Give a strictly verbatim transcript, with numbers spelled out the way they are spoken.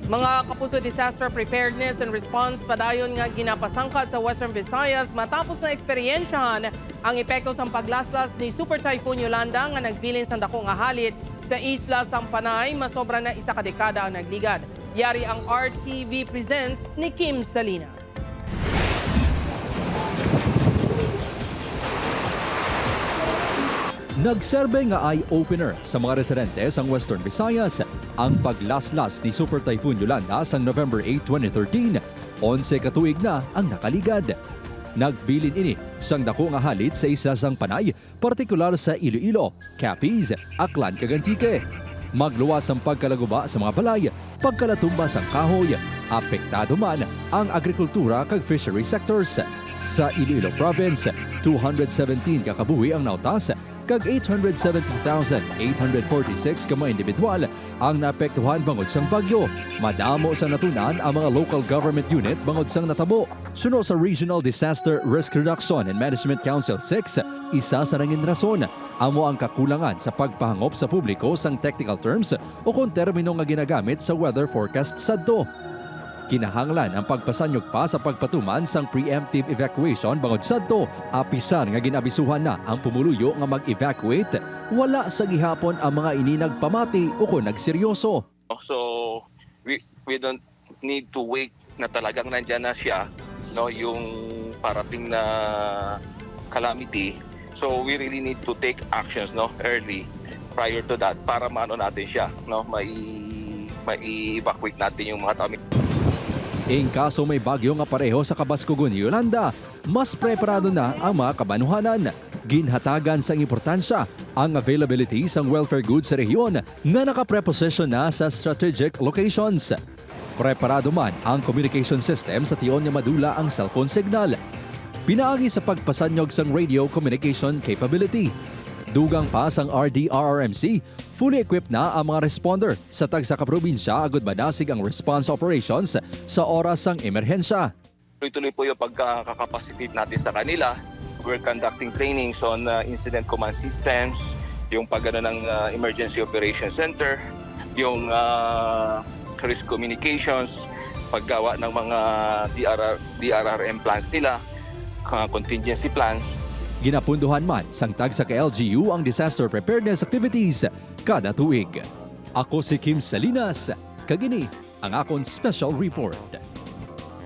Mga kapuso, disaster preparedness and response padayon nga ginapasangkad sa Western Visayas matapos na eksperyensyahan ang epekto sang paglaslas ni Super Typhoon Yolanda nga nagbilin sang dako nga halit sa isla sang Panay, masobra na isa ka dekada ang nagligad. Yari ang R T V Presents ni Kim Salinas. Nagserbe nga eye-opener sa mga residente sang Western Visayas ang paglaslas ni Super Typhoon Yolanda sang November eight, twenty thirteen. Onse ka tuig na ang nakaligad. Nagbilin ini sang dako nga halit sa isla sang Panay, partikular sa Iloilo, Capiz, Aklan, kag Antique. Magluwas ang pagkalaguba sa mga balay, pagkalatumba sang kahoy, apektado man ang agrikultura kag fishery sectors. Sa Iloilo Province, two hundred seventeen ka kabuhi ang nautas, kag eight hundred seventy thousand eight hundred forty-six ka mga individual ang naapektuhan bangod sang bagyo. Madamo sang natun-an ang mga local government unit bangod sang natabo. Suno sa Regional Disaster Risk Reduction and Management Council six, isa sa nangin rason amo ang kakulangan sa pagpahangop sa publiko sang technical terms o kon termino nga ginagamit sa weather forecast sadto. Kinahanglan ang pagpasanyog pa sa pagpatuman sang preemptive evacuation bangod sadto, apisan nga gin-abisuhan na ang pumuluyo nga mag-evacuate, wala sa gihapon ang mga ini nagpamati ukon nagseryoso. So, we, we don't need to wait na talagang nandyan na siya, no, yung parating na calamity. So, we really need to take actions, no, early, prior to that, para maano natin siya, no, mai, mai-evacuate natin yung mga tao. In kaso may bagyo nga pareho sa kabaskugon ni Yolanda, mas preparado na ang mga kabanuhanan. Ginhatagan sang importansya ang availability sang welfare goods sa rehiyon nga nakapreposisyon na sa strategic locations. Preparado man ang communication system sa tion nga madula ang cellphone signal, pinaagi sa pagpasanyog sang radio communication capability. Dugang pa sang R D R R M C, fully equipped na ang mga responder sa tagsa ka probinsya agud madasig ang response operations sa oras sang emerhensya. Tuloy-tuloy po yung pagkakapacitate natin sa kanila. We're conducting trainings on uh, incident command systems, yung pagano ng uh, emergency operation center, yung uh, risk communications, paggawa ng mga D R R, D R R M plans nila, uh, contingency plans. Ginapundohan man sang tagsa ka L G U ang disaster preparedness activities kada tuig. Ako si Kim Salinas, kag ini ang akon special report.